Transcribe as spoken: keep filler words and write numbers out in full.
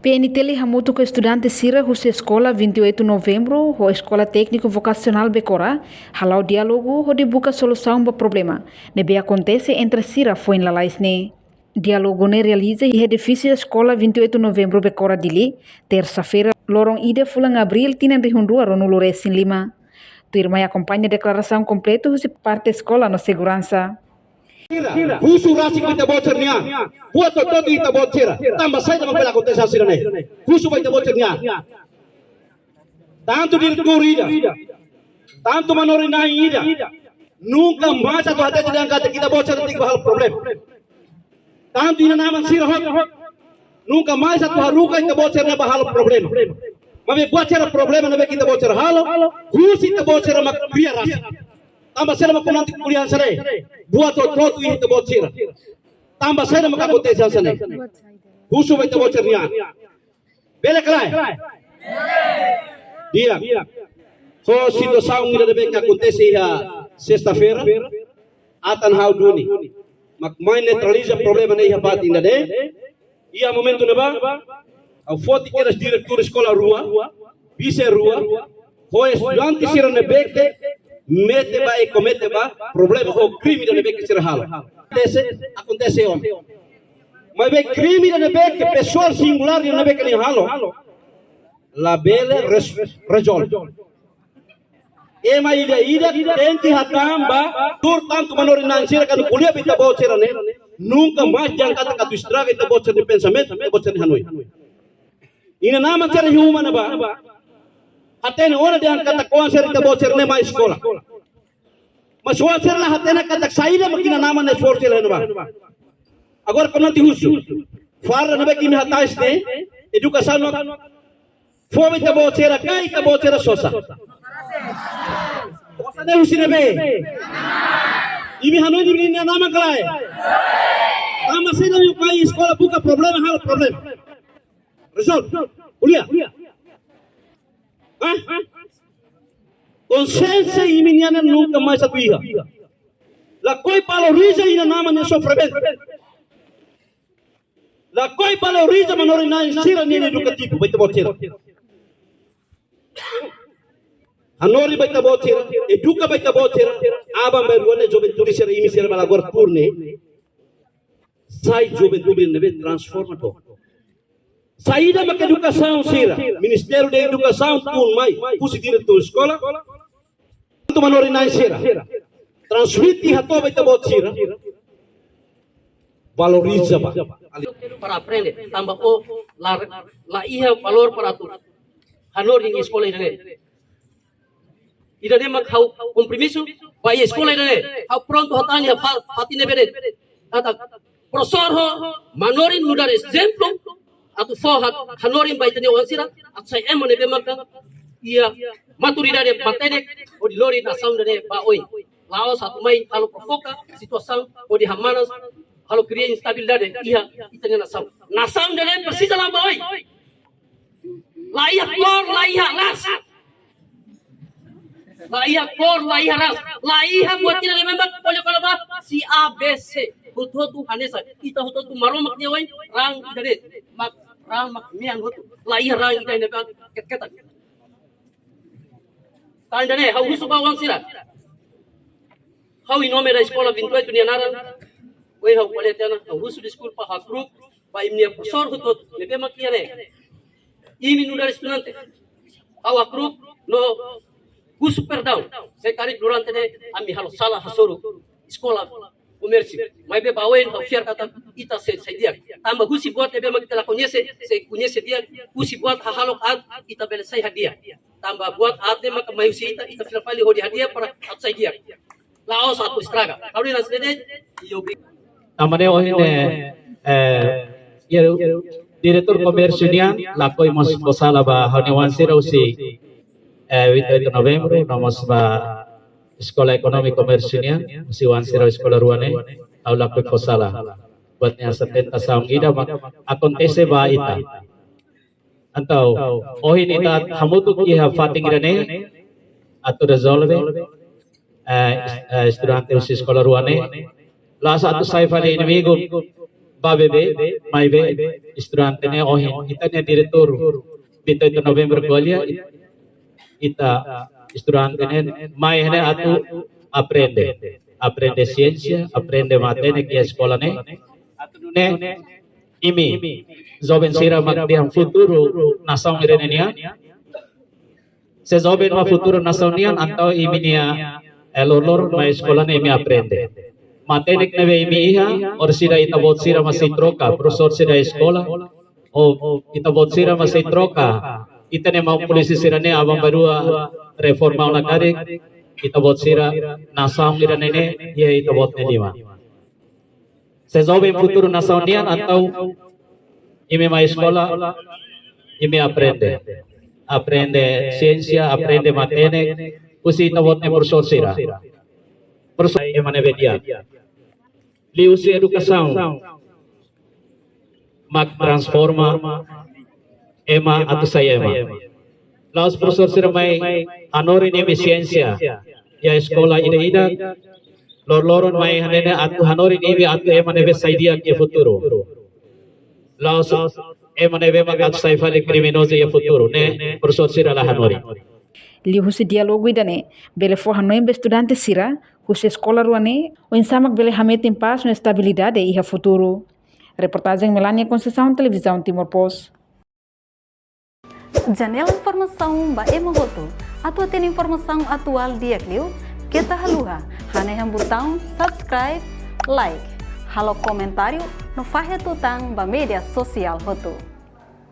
P N T L hamutuk ho estudante sira husi Eskola vinte e oito Novembru ho Eskola Tékniku Vokasionál Becora hala'o diálogu hodi buka solusaun ba problema ne'ebé akontese entre sira foin lalais ne'e. Diálogu ne'e realiza iha edifísiu Eskola vinte e oito Novembru Becora Dili, tersa-feira, loron ida fulan Abríl tinan rihun rua ruanulu resin lima. Tuirmai akompaña deklarasaun kompletu husi parte eskola no seguransa. Husu rasik ba ita-boot sira-nian. Buat hotu-hotu ita-boot sira. Tanba saida mak bele akontese hanesan ne'e. Husu ba ita-boot sira-nian. Tantu diretór ida, tantu manorin-na'in ida, nunka mais atu hatete dehan katak ita-boot sira tenke bá halo problema. Tantu inan-aman sira hotu, nunka mais atu haruka ita-boot sira-ne'e bá halo problema. Maibé buat sira problema ne'ebé ita-boot sira halo, husi ita-boot sira mak kria rasik. Tanba saida mak ko'alia hanesan ne'e, buat hotu-hotu iha ita-boot sira. Tanba saida mak akontese hanesan ne'e. Husu ba ita-boot sira-nian. Bele ka lae? Di'ak. Ho situasaun ida ne'ebé ke akontese iha sesta-feira, atan ha'u duni mak mai neutraliza problema ne'e iha fatin ida-ne'e. Iha momentu ne'ebá, ha'u foti kedas diretór eskola rua, vise rua, ho estudante sira ne'ebé ke mete ba, e komete ba problema ou krime ida ne'ebé ke sira halo. Akontese, akontese ona. Maibé krime ida ne'ebé ke pesoál singulár ida ne'ebé ke nia halo, labele res-, rezolve. Ema ida-idak tenke hatán ba, portantu manorin-na'in sira, kuandu ko'alia ba ita-boot sira-ne'e, nunka mais dehan katak atu estraga ita-boot sira-nia pensamentu, ita-boot sira-nia hanoin. Inan-aman sira iha uma ne'ebá, hatene ona dehan katak oan sira, ita-boot sira-ne'e mai eskola. Mas oan sira la hatene katak saida mak inan-aman ne'e esforsu hela iha ne'ebá. Agora ko'alia husi farda ne'ebé ke imi hatais ne'e, edukasaun no fó ba ita-boot sira ka ita-boot sira sosa? Sosa ne'e husi ne'ebé? Imi hanoin imi-nia inan-aman ka lae? Tanba saida imi mai eskola buka problema, halo problema? Rezolve. Ko'alia. Hah? Konsiénsia imi-nian nunka mais atu iha. Lakohi valoriza inan-aman nia sofrimentu. Lakohi valoriza manorin-na'in sira-nia edukativu, ba ita-boot sira. Hanorin ba ita-boot sira, eduka ba ita-boot sira, aban-bainrua ne'e juventude sira, imi sira bá la agora tuur ne'e. Sai juventude ne'ebé transformadór. Saida mak edukasaun sira, Ministériu Edukasaun tun mai, husi diretór eskola, tantu manorin-na'in sira, transmite hato'o ba ita-boot sira, valoriza ba. Para aprende, tanba ó la, la iha valór para atu hanorin eskola ida-ne'e. Ida-ne'e mak ha'u kompromisu ba iha eskola ida-ne'e. Ha'u prontu hatán iha fa-, fatin ne'ebé de'it. Katak profesór ho manorin nu'udar ezemplu atu fó ha-, hanorin ba ita-nia oan sira, atu sai ema ne'ebé maka iha maturidade matenek hodi lori nasaun ida-ne'e ba oin. La'ós atu mai halo provoka situasaun hodi hamanas, halo kria instabilidade iha ita-nia nasaun. Nasaun ida-ne'e presiza la'o ba oin. La iha kór, la iha ras. La iha kór, la iha ras. La iha buat ida ne'ebé mak ko'alia kala ba si A B C. Hotu-hotu hanesan. Ita hotu-hotu Maromak nia oan, raan ida-ne'e. Mak raan mak mean hotu. La iha raan ida ne'ebé mak ket-ketak. Tan ida-ne'e, ha'u husu ba oan sira. Ha'u em nome da escola vinte e oito nia naran, ohin ha'u ko'alia tiha ona, ha'u husu deskulpa hakru'uk ba imi-nia profesór hotu-hotu ne'ebé mak iha ne'e. Imi nu'udar estudante, ha'u hakru'uk no husu perdaun se karik durante ne'e ami halo sala hasoru eskola komérsiu. Maibé ba oin ha'u fiar katak ita sei, sei di'ak. Tanba husi buat ne'ebé mak ita la koñese, sei koñese di'ak, husi buat hahalok aat ita bele sai hadi'a. Tanba buat aat ne'e maka mai husi ita, ita fila fali hodi hadi'a para atu sai di'ak. La'ós atu estraga. Ha'u-nia naran Sede, io bi. Tanba ne'e ohin ne'e, eh, iha diretór komérsiu nian, lakohi mós fó sala ba ha'u-nia oan sira husi, eh, vinte e oito Novembru, no mós ba Eskola Ekonomia Komérsiu nian, husi oan sira eskola rua ne'e, ha'u lakohi fó sala. Buat ne'e hanesan tentasaun ida mak akontese ba ita. Entaun, ohin ita hamutuk iha fatin ida-ne'e, atu rezolve, eh, est-, eh, estudante husi eskola rua ne'e, la'ós atu sai fali inimigu, ba bebé, maibé estudante ne'e ohin ita-nia diretór, vinte e oito Novembru ko'alia, ita estudante ne'e mai ne'e atu aprende, aprende siénsia, aprende matenek iha eskola ne'e, atu nune'e imi joven sira mak dehan futuru nasaun ida-ne'e nian. Se joven mak futuru nasaun nian, entaun imi-nia, eh, loroloron mai eskola ne'e imi aprende. Matenek ne'ebé imi iha, orsida ita-boot sira mak sei troka, profesór sira eskola, ou ita-boot sira mak sei troka ita-nia maun polísia sira ne'e aban-bainrua reforma ona karik, ita-boot sira nasaun ida-ne'e iha ita-boot nia liman. Se joven futuru nasaun nian, entaun imi mai eskola, imi aprende. Aprende siénsia, aprende matenek husi ita-boot nia profesór sira. Profesór ema ne'ebé di'ak. Liuhusi edukasaun mak transforma ema atu sai ema. La'ós profesór sira mai hanorin imi siénsia iha eskola ida-idak, loroloron mai hanesan ne'e atu hanorin imi atu ema ne'ebé sai di'ak iha futuru. La'ós ema ne'ebé mak atu sai fali kriminozu iha futuru, ne'e profesór sira la hanorin. Liuhusi diálogu ida-ne'e bele fó hanoin ba estudante sira husi eskola rua ne'e, oinsá mak bele hametin pás no estabilidade iha futuru. Reportajen Melania Conceição, Televizaun Timor Post. Janela informasaun ba ema hotu. Atu hatene informasaun atuál di'ak liu, keta haluha hanehan butaun subscribe, like, halo komentáriu no fahe tutan ba média sosiál hotu.